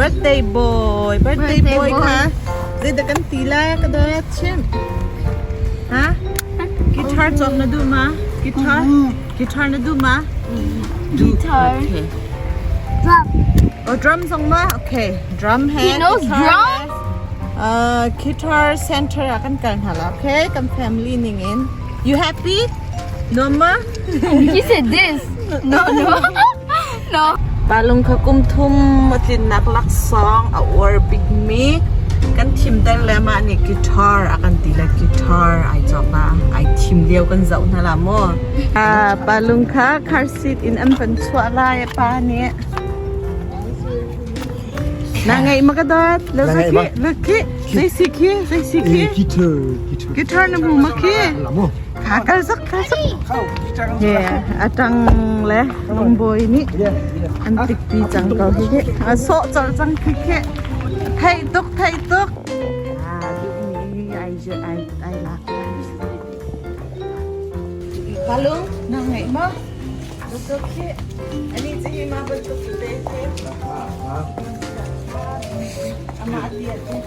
Birthday boy, birthday boy kha zeidah kan ti la ka dawt chim. Ha? Guitar cawk na duh ma? Guitar? Guitar na duh ma? Guitar. Okay. Drum. Oh, drum zong ma? Okay. Drum he. He knows guitar drum? he. Guitar center ah kan kal hna la. Okay, kan family ning in. You happy? No ma? He said this. No, no. No. Palung kha kum thum a tlinnak laksawng a uar bikmi kan thimter le mah nih guitar a kan ti le guitar ai cawk la ai thim lio kan zoh hna la mu. Palung kha car seat in an van chuah lai a pa nih. Na ngeih ma ka dawt? Na ngeih ma? Look khi, zei si khi, zei si khi? Guitar, guitar. Guitar na hmu ma khi? La mu. Kha kal zak kal zak. He, atang le lungbawi nih an tikpi cang ko hi. A sawh colh cang khi khi. Theih tuk, theih tuk. Ah, duhmi ai ai ai lak. Palung, na ngeih ma? Lutuk khi. Ani cu hi ma bantuk tete khi. Amah tia te.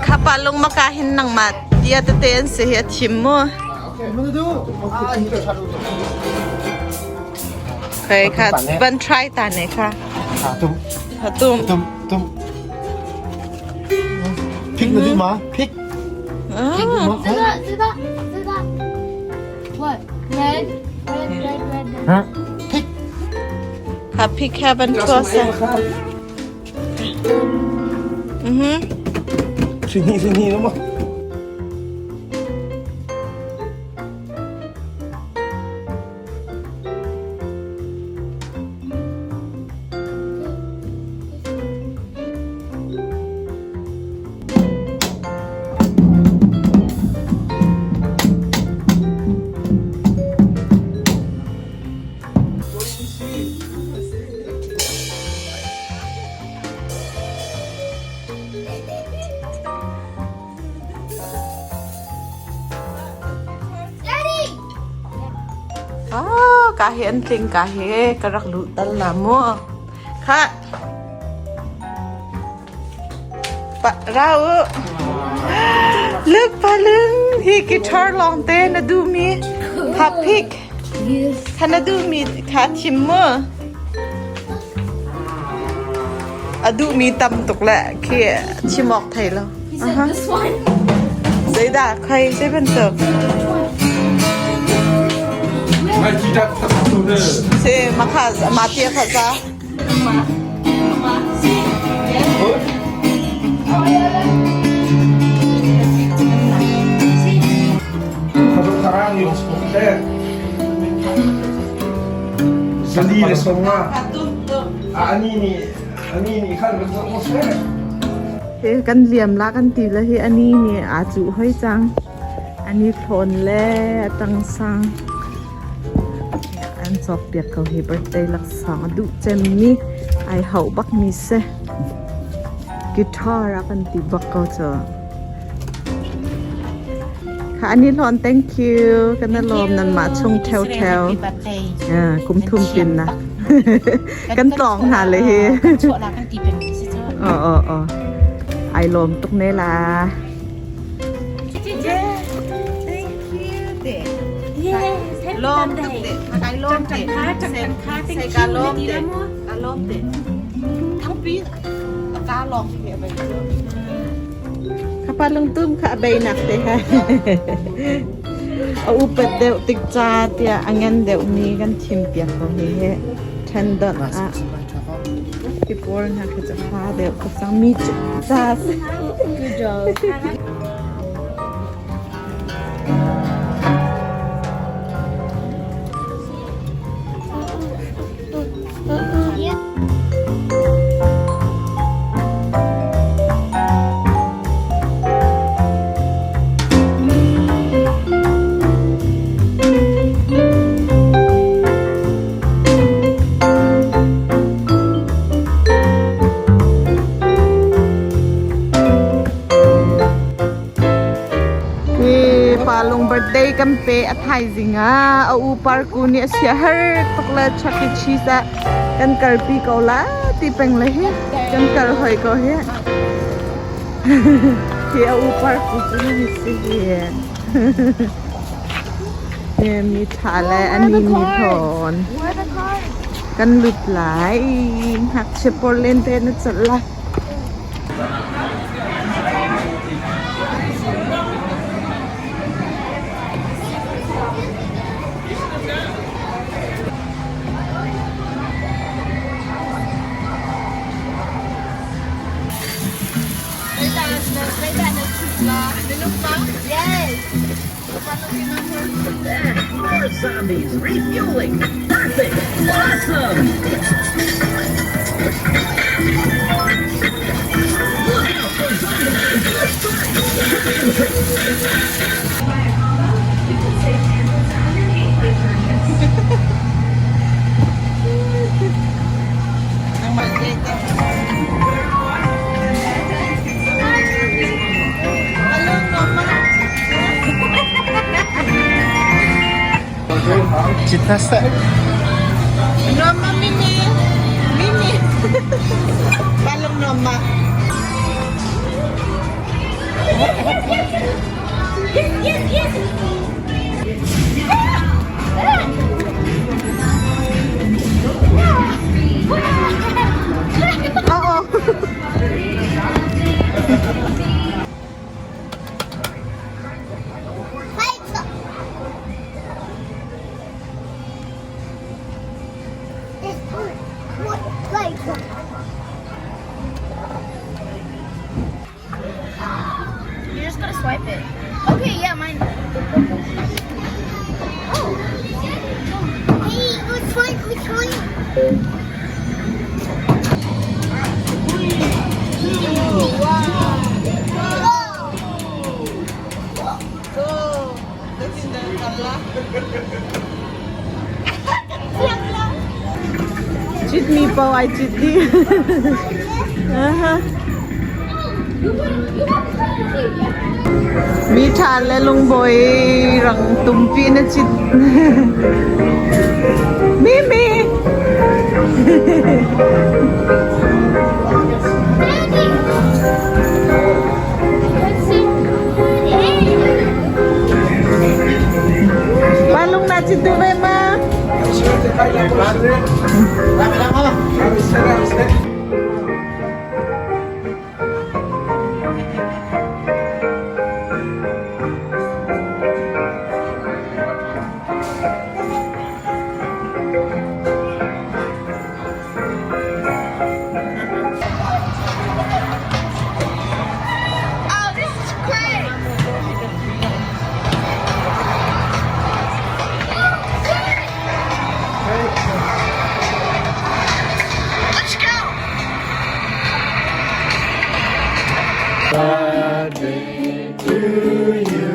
Kha palung maka hin nangmah tia tete an si hi a thim mu. Okay, kha van try ta ne kha. Tum. Kha tum. Tum tum. Pick na du ma? Pick. Ah. What? Red, red, red, red, red. Pick. Kha pick kha van thua sa. Mhm. Sini sini no ma. Ah, ka hi an tling ka hi ka rak luh tal la mu. Kha. Pa ra u. Look palung hi guitar long te na du mi. Kha pick. Kha na du mi kha thim mu. A duh mi tam tuk le khi chim awk thei lo. He said this one. Zeidah khai zei bantuk? Si makha ma tia kha za. Sali le songa. Ani nih ani nih khan kan zoh maw seh. Hi kan liam la kan ti le hi ani nih aa cuh hoi cang. Ani thlawn le a tang sang. An cawk piak ko hi birthday laksawng a duh cem mi ai hauh bak mi si. Guitar a kan ti bak ko cu. Kha ani hlawn thank you kan na lawm nan mah chung theo theo. Kum thum pin na. Kan tlawng hna le hi. Chuah la kan ti peng si cu. Oh oh oh. Ai lawm tuk ne la. Thank you. Yes. Lawm tuk te. Kai lawm te. Sai ka lawm te. Ka lawm te. Thangpi ka lawm te bai cu. Kha pa lungtum kha a beinak te ha. A upat deuh tik ca tiah a ngan deuhmi kan thim piak ko hi he. Ṭhen donh ah. Hi pawl hna khi cu fa deuh ka cang mi cu ca si. Good job. Hi palung birthday kan pe a thaizing ah a u parku nih a sia har tuk le Chuck E. Cheese ah Kan kalpi ko la ti peng le hi. Kan kal hoi ko hi. Hi a u parku cu hi si hi. Mi tha le ani mi thawn. Kan lut lai. Ngakchia pawl len te na cawlh lai. More zombies refueling. Perfect. Awesome. Look out for Nuam ma Mimi. Mimi. Palong nuam ma. Yes, yes, yes. Oo. This what like You just gotta swipe it. Okay, yeah, mine. Oh. Hey, which one? Which one? Go! Go. That's in the kala. Chit mi pau ai chit di. Aha. Mi tha le lungbawi rang tumpi na chit. Mimi. Daddy! Let's see. Hey! Palong na chit du ve ma. Oh, this is great. Let's go. Birthday to you.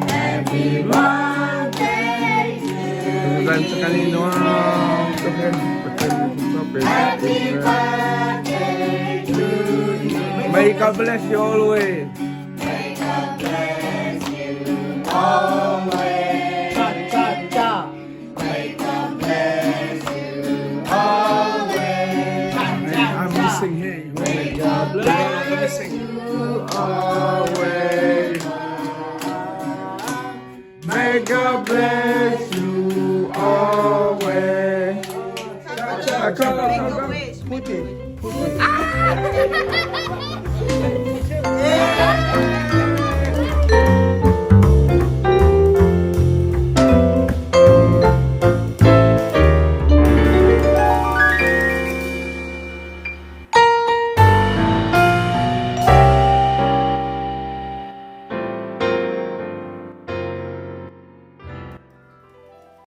Happy birthday to sa kanino. Happy birthday to you. May God bless you always. May God bless you always. Cha cha cha. May God bless you always. I'm missing here. May God bless you always. May God bless you always. Cha cha cha. Put it. Put it.